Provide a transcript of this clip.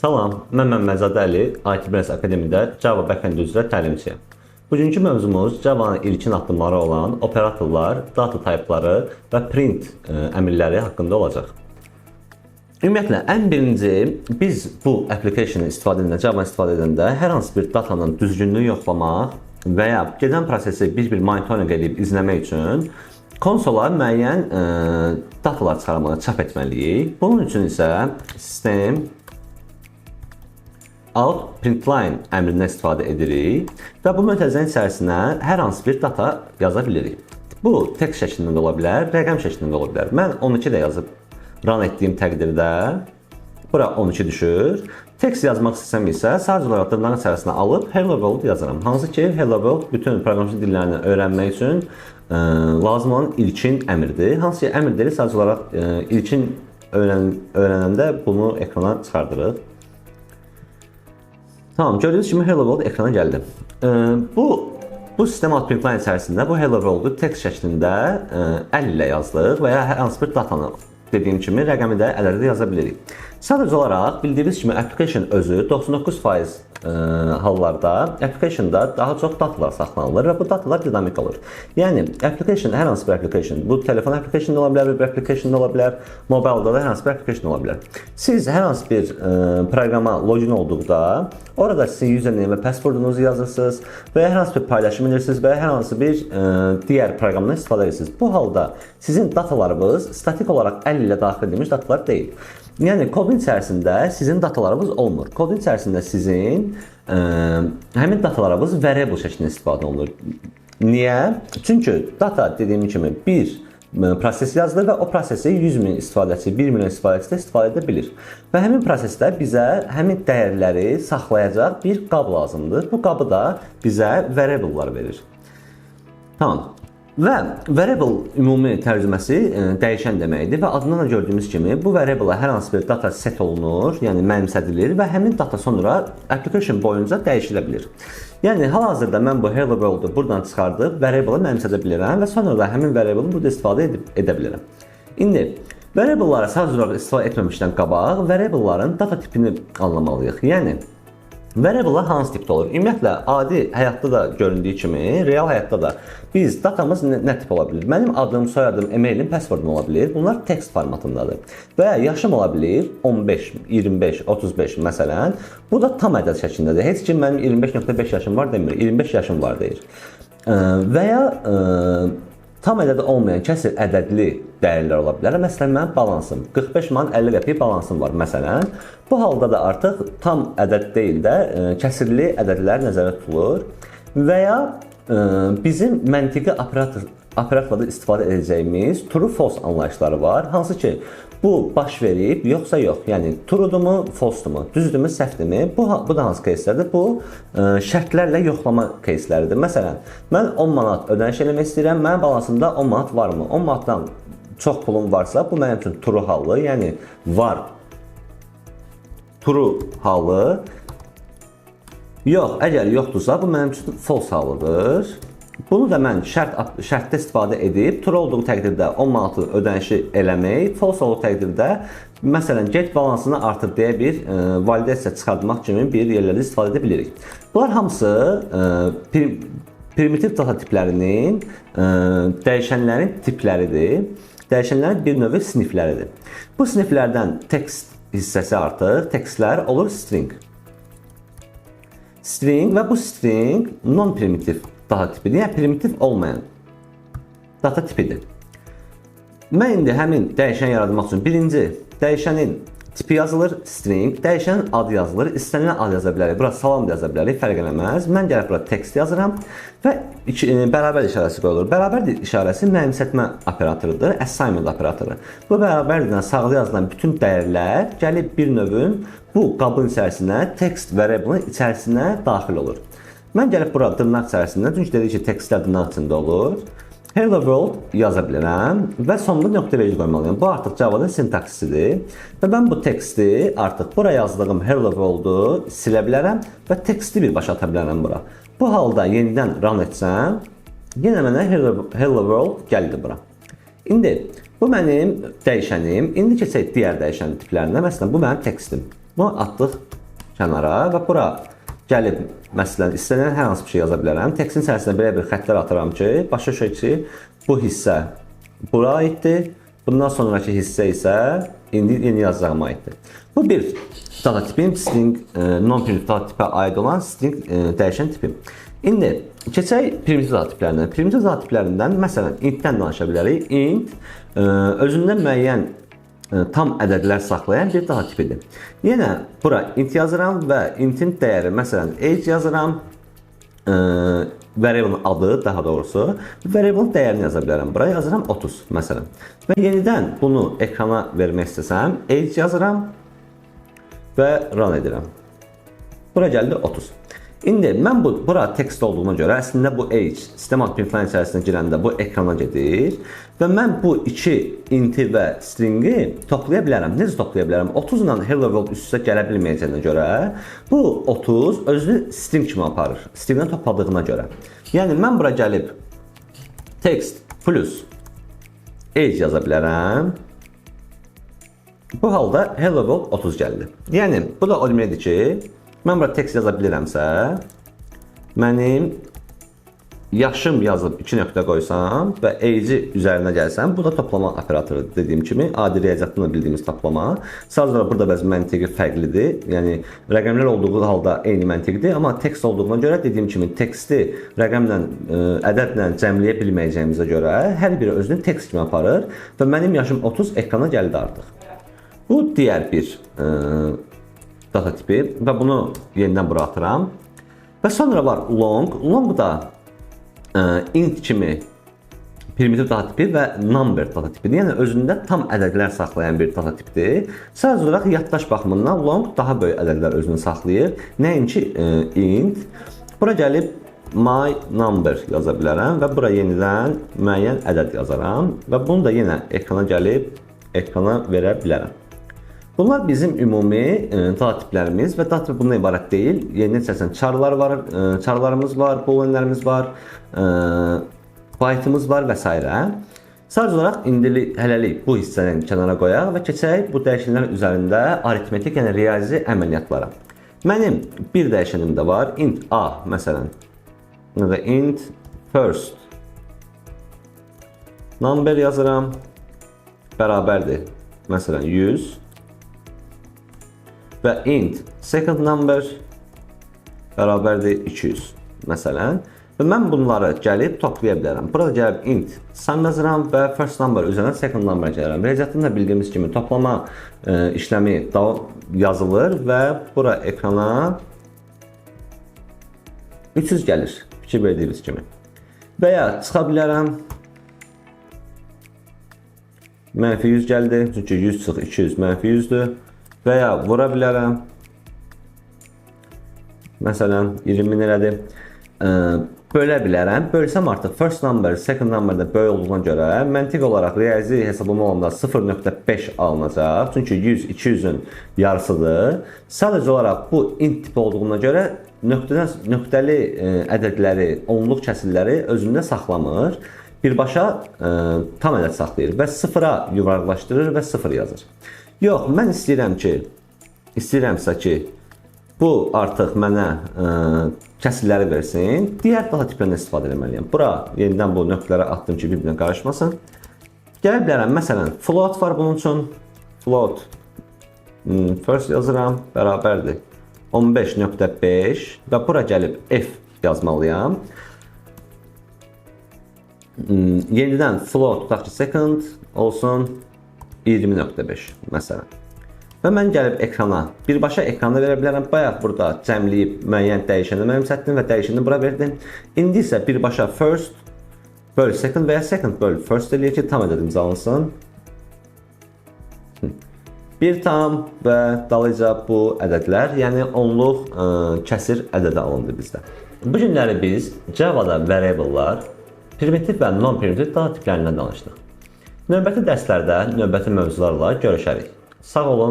Salam, mən Məmməzadə Əli, IT Business Akademiyada Java backend üzrə təlimçiyəm. Bugünkü mövzumuz Java-nın ilkin addımları olan operatorlar, data type'ları və print əmrləri haqqında olacaq. Ümumiyyətlə, ən birinci biz bu application-ı istifadə edəndə, Java istifadə edəndə hər hansı bir datanın düzgünlüyünü yoxlamaq və ya gedən prosesi bir-bir monitorinq edib izləmək üçün konsola müəyyən datalar çıxarmağı, çap etməliyik. Bunun üçün isə system out println əmrindən istifadə edirik və bu mötərizənin içərisinə hər hansı bir data yaza bilirik. Bu text şəklində də ola bilər, rəqəm şəklində də ola bilər. Mən 12 də yazıb run etdiyim təqdirdə bura 12 düşür. Text yazmaq istəsəm isə sadəcə olaraq dırnağın içərisinə alıb "Hello World" yazıram. Hansı ki, "Hello World" bütün proqramçı dillərini öyrənmək üçün lazım olan ilkin əmrdir. Hansı ki, əmr deyil, sadəcə olaraq ilkin öyrənəndə bunu ekrana çıxardırıq. Tamam, gördüyünüz kimi "Hello World" ekrana gəldi. Bu system out println içərisində bu "Hello World"u text şəklində əl ilə yazdıq və ya hər hansı bir datanı, dediyim kimi, rəqəmi də əldə də yaza bilirik. Sadəcə olaraq bildiyiniz kimi application özü 99% hallarda application-da daha çox datalar saxlanılır və bu datalar dinamik olur. Yəni application, hər hansı bir application, bu telefon application da ola bilər, web application da ola bilər, mobilda da hər hansı bir application ola bilər. Siz hər hansı bir proqrama login olduqda orada sizin username və passwordunuzu yazırsınız və ya hər hansı bir paylaşım edirsiniz və ya hər hansı bir digər proqramdan istifadə edirsiniz. Bu halda sizin datalarınız statik olaraq əl ilə daxil edilmiş datalar deyil. Yəni kodun içərisində sizin datalarınız olmur. Kodun içərisində sizin həmin datalarınız variable şəklində istifadə olunur. Niyə? Çünki data, dediyim kimi, bir proses yazılır və o prosesi 100 min istifadəçi, 1 milyon istifadəçi də istifadə edə bilir. Və həmin prosesdə bizə həmin dəyərləri saxlayacaq bir qab lazımdır. Bu qabı da bizə variable'lar verir. Tamam. Və variable ümumi tərcüməsi dəyişən deməkdir və adından da gördüyümüz kimi bu variable-a hər hansı bir data set olunur, yəni mənimsədilir və həmin data sonra application boyunca dəyişilə bilir. Yəni hal-hazırda mən bu "Hello World"u buradan çıxardıb variable-a mənimsədə bilirəm və sonra da həmin variable-ı burada istifadə edə bilirəm. İndi variable-lara sadəcə olaraq istifadə etməmişdən qabaq variable-ların data tipini anlamalıyıq. Yəni variable'lar hansı tipdə olur? Ümumiyyətlə, adi həyatda da göründüyü kimi, real həyatda da biz datamız nə tip ola bilər? Mənim adım, soyadım, emailim, passwordum ola bilər. Bunlar text formatındadır. Və ya yaşım ola bilər 15, 25, 35 məsələn. Bu da tam ədəd şəklindədir. Heç kim "Mənim 25.5 yaşım var" demir. "25 yaşım var" deyir. Və ya tam ədədi olmayan kəsr ədədli dəyərlər ola bilər. Məsələn, mənim balansım 45 manat 50 qəpik balansım var məsələn. Bu halda da artıq tam ədəd deyil də kəsirli ədədlər nəzərdə tutulur. Və ya bizim məntiqi operatorda istifadə edəcəyimiz true false anlayışları var. Hansı ki, bu baş verib yoxsa yox. Yəni true'dumu, false-dumu, düzdürmü, səhvdirmi? Bu da hansı caselərdir? Bu şərtlərlə yoxlama caseləridir. Məsələn, mən 10 manat ödəniş eləmək istəyirəm. Mənim balansımda 10 manat varmı? 10 manatdan çox pulum varsa, bu mənim üçün true halı, yəni var, true halı. Yox, əgər yoxdursa, bu mənim üçün false halıdır. Bunu da mən şərtdə istifadə edib true olduğu təqdirdə 10 manatı ödənişi eləmək, false olduğu təqdirdə, məsələn, "Get balansını artır" deyə bir validasiya çıxartmaq kimi bir yerlərdə istifadə edə bilirik. Bunlar hamısı primitiv data tiplərinin dəyişənlərin tipləridir. Dəyişənlərin bir növ sinifləridir. Bu siniflərdən text hissəsi, artıq tekstlər olur string. String və bu string non-primitiv data tipidir. Yəni primitiv olmayan data tipidir. Mən indi həmin dəyişən yaratmaq üçün birinci dəyişənin tipi yazılır, string, dəyişənin adı yazılır, istənilən ad yaza bilərik. Bura "salam" da yaza bilərik, fərq eləməz. Mən gəlib bura text yazıram və bərabər işarəsi qoyulur. Bərabər işarəsi mənimsətmə operatorudur, assignment operatoru. Bu bərabərdən sağda yazılan bütün dəyərlər gəlib bir növün bu qabın içərisinə, text variable-ın içərisinə daxil olur. Mən gəlib bura dırnaq içərisində, çünki dedik ki, tekstlər dırnaq içində olur, "Hello World" yaza bilərəm və sonunda nöqtə vergül qoymalıyam. Bu artıq Java-nın sintaksisidir. Və mən bu teksti, artıq bura yazdığım "Hello World"u silə bilərəm və teksti birbaşa ata bilərəm bura. Bu halda yenidən run etsəm, yenə mənə "Hello World" gəldi bura. İndi bu mənim dəyişənim. İndi keçək digər dəyişən tiplərinə. Məsələn, bu mənim tekstim. Bunu atdıq kənara və bura gəlib məsələn istənilən hər hansı bir şey yaza bilərəm. Tekstin içərisinə belə bir xəttlər atıram ki, başa düşək ki, bu hissə bura aiddir. Bundan sonraki hissə isə indi yeni yazacağıma aiddir. Bu bir data tipim string, non-primitiv data tipə aid olan string dəyişən tipi. İndi keçək primitiv data tiplərindən. Primitiv data tiplərindən məsələn int-dən danışa bilərik. Int özündə müəyyən tam ədədlər saxlayan bir data tipidir. Yenə bura int yazıram və intin dəyəri məsələn age yazıram. Variable adı daha doğrusu variable dəyərini yaza bilərəm. Bura yazıram 30 məsələn. Və yenidən bunu ekrana vermək istəsəm age yazıram və run edirəm. Bura gəldi 30. İndi mən bura text olduğuna görə əslində bu age System out println içərisinə girəndə bu ekrana gedir və mən bu iki inti və stringi toplaya bilərəm. Necə toplaya bilərəm? 30 ilə hello world üst-üstə gələ bilməyəcəyinə görə bu 30 özünü string kimi aparır. Stringdən topladığına görə. Yəni mən bura gəlib text plus age yaza bilərəm. Bu halda hello world 30 gəldi. Yəni bu da o deməkdir ki, mən bura text yaza bilirəmsə, mənim yaşım yazıb 2 nöqtə qoysam və age-i üzərinə gəlsəm, bu da toplama operatorudur dediyim kimi, adi riyaziyyatdan da bildiyimiz toplama. Sadəcə burada bəzi məntiqi fərqlidir. Yəni rəqəmlər olduğu halda eyni məntiqdir, amma text olduğuna görə dediyim kimi teksti rəqəmlə, ədədlə cəmləyə bilməyəcəyimizə görə hər biri özünü text kimi aparır və mənim yaşım 30 ekrana gəldi artıq. Bu digər bir data tipi və bunu yenidən bura atıram. Və sonra var long. Long da int kimi primitiv data tipi və number data tipidir. Yəni özündə tam ədədlər saxlayan bir data tipdir. Sadəcə olaraq yaddaş baxımından long daha böyük ədədlər özünü saxlayır. Nəinki int. Bura gəlib my number yaza bilərəm və bura yenidən müəyyən ədəd yazaram və bunu da yenə ekrana gəlib ekrana verə bilərəm. Bunlar bizim ümumi data tiplərimiz və data tipi bundan ibarət deyil. Yenidən içərisində charlar var, charlarımız var, booleanlərimiz var, byte-ımız var və s. Sadəcə olaraq indilik hələlik bu hissəni kənara qoyaq və keçək bu dəyişənlər üzərində aritmetik, yəni riyazi əməliyyatlara. Mənim bir dəyişənim də var. Int a məsələn. Ya da int first number yazıram. Bərabərdir. Məsələn 100 və int second number bərabərdir 200 məsələn. Və mən bunları gəlib toplaya bilərəm. Burada gəlib int sum yazıram və first number üzərinə second number gəlirəm. Riyaziyyatdan da bildiyimiz kimi toplama işləmi yazılır və bura ekrana 300 gəlir. Fikir verdiyiniz kimi. Və ya çıxa bilərəm. Mənfi 100 gəldi. Çünki 100 çıx 200 mənfi 100-dür. Və ya vura bilərəm. Məsələn 20 elədi. Bölə bilərəm. Bölsəm artıq first number, second number-da böyük olduğuna görə məntiq olaraq riyazi hesablama olanda 0.5 alınacaq. Çünki 100 200-ün yarısıdır. Sadəcə olaraq bu int tipi olduğuna görə nöqtədən nöqtəli ədədləri, onluq kəsirləri özündə saxlamır. Birbaşa tam ədəd saxlayır və sıfıra yuvarlaqlaşdırır və sıfır yazır. Yox, mən istəyirəmsə ki, bu artıq mənə kəsirləri versin. Digər data tiplərindən istifadə etməliyəm. Bura yenidən bu nöqtələrə atdım ki, bir-birinə qarışmasın. Gələ bilərəm, məsələn, float var bunun üçün. Float first yazıram, bərabərdir 15.5 və bura gəlib F yazmalıyam. Yenidən float tutaq ki, second olsun 20.5 məsələn. Və mən gəlib ekrana, birbaşa ekrana verə bilərəm. Bayaq burada cəmləyib müəyyən dəyişəni mənimsətdim və dəyişəni bura verdim. İndi isə birbaşa first böl second və ya second böl first eləyək ki, tam ədədimiz alınsın. Bir tam və dalıca bu ədədlər, yəni onluq kəsir ədədi alındı bizdə. Bu günləri biz Java-da variable'lar, primitiv və non-primitiv data tiplərindən danışdıq. Növbəti dərslərdə növbəti mövzularla görüşərik. Sağ olun.